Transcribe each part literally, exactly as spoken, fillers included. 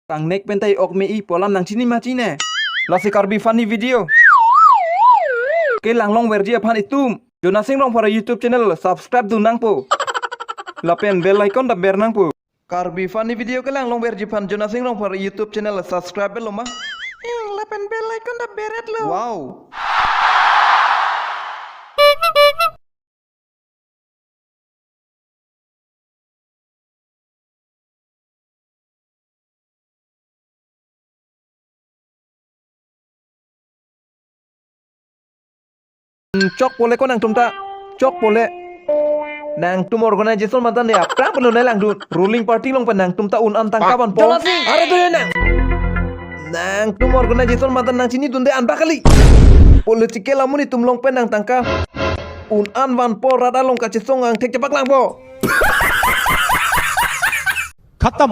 Kangnek pen ta i-ok me-i pu alam nangchini ma chine. Lasi Karbi funny video kelang longverji aphan itum Jonasing Rongphar YouTube channel subscribe dun nangpo. Lapen bell icon ta ber nangpo. Karbi funny video kelang longverji aphan Jonasing Rongphar YouTube channel subscribe lo ma? Eh, lapen bell icon ta beret lo. Wow. Chokpo le ko nangtum ta. Chokpo le. Nangtum organization matan ya. Prang penu nai langdun. Ruling party along pen nangtum ta un-an tangka vanpo. Jonasing, are tu ya nang. Nangtum organization matan nangchini dunde anbak kali. Political amonit atum along pen nang tangka un-an vanpo, rat along kachesong angthek chepaklangpo. खत्म।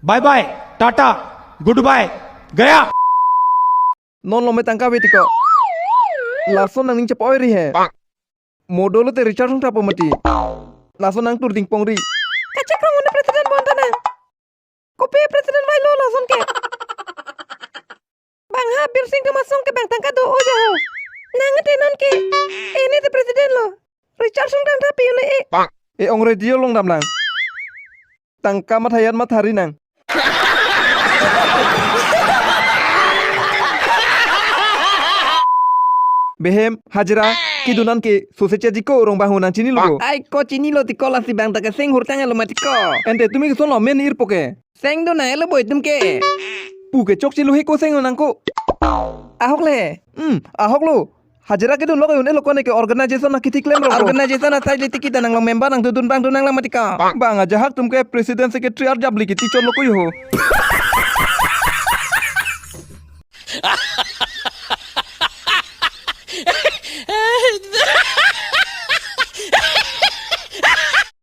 Bye bye, टाटा, goodbye, गया। Non lo me tangka ave tiko. Lason nangning chepa-oi ri he. Modo lote recharge sungthapo mati. Lason nang tur dingpong ri. Kachekrong un-e president bonta nang. Kopi president vailo lason ke. Bang ha Birsing Thomas song ke bang tangka do-o jo ho. Nang te non ke. Ene te president lo. Recharge sungtang thapi un-e. E-ong radio along damnang. Tangka mathayat mathari nang. Behem, hajira, kedun an ke, sose chejiko rong bang ho nangchini lo. Ai ko chinilo tiko, lasi bang ta keseng hurtang alo ma tiko. Ante tumi keson lo men irpo ke. Seng do nang elo boi tum ke. Pu ke chokche lo he ko seng nang ko. Ahok le. Hmm, ahok lo. Hajira kedun lo ke un-e lo ko ne ke organization na kithi klem ro ko. Organization na sai le tiki ta nang lo member nang dodun bang do nang lang ma tiko. Bang ajahak tum ke president secretary arjap le kiti chon lo ko yo ho.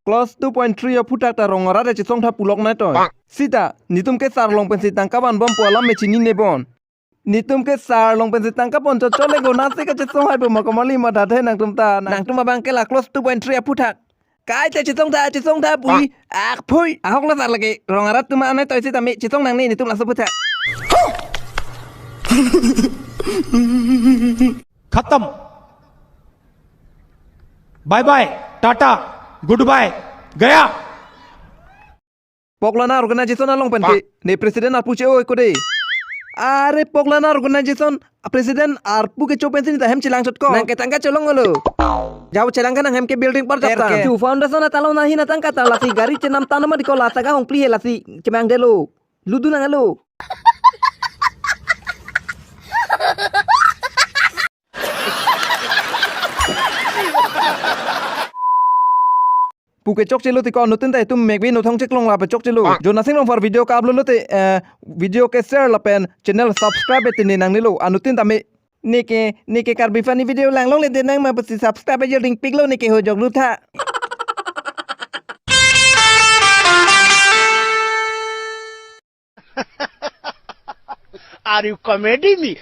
Clause two point three aphuthak ta rong arat chesong tha pulok nai to. Sita, nitum ke sar along pensi tangka vanbom pu alam me chinine bon. Nitum ke sar along pensi tangka pon chot chot le go nasi kachesong hai bo ma komali ma dade nangtum ta. Nangtum abang ke la clause two point three aphuthak. Kai ta chesong tha, chesong tha pui. Ak pui. Ahok la sar lagi. Rong arat tum anai toi sita me chesong nangne nitum laso aphuthak. खत्म। Bye bye, टाटा, goodbye, गया। Poklana organization along pen ke ne president arpu che-oi ko de. Are Poklana organization president arpu kecho pensi ne ta hem chelang chot ko. Nang ke tangka cholong lo. Jau chelang ke nang hem ke building par jap ta. Chu foundation ta lo nahi na tangka ta lasi gari chenam ta nama di ko la saga hong pli he lasi chemang de lo. Ludu nang lo. Pu ke chokche lo tiko, anuttin ta itum mekbi nothong cheklong lapen chokche lo. Jonasing Rongphar video ka upload lote, eh, video ke share lapen channel subscribe tini nangne lo. Anuttin ta me. Neke, neke Karbi funny video lang longle de nang ma pusi subscribe ajor ding pik lo neke ho jok lu tha. Are you comedy me?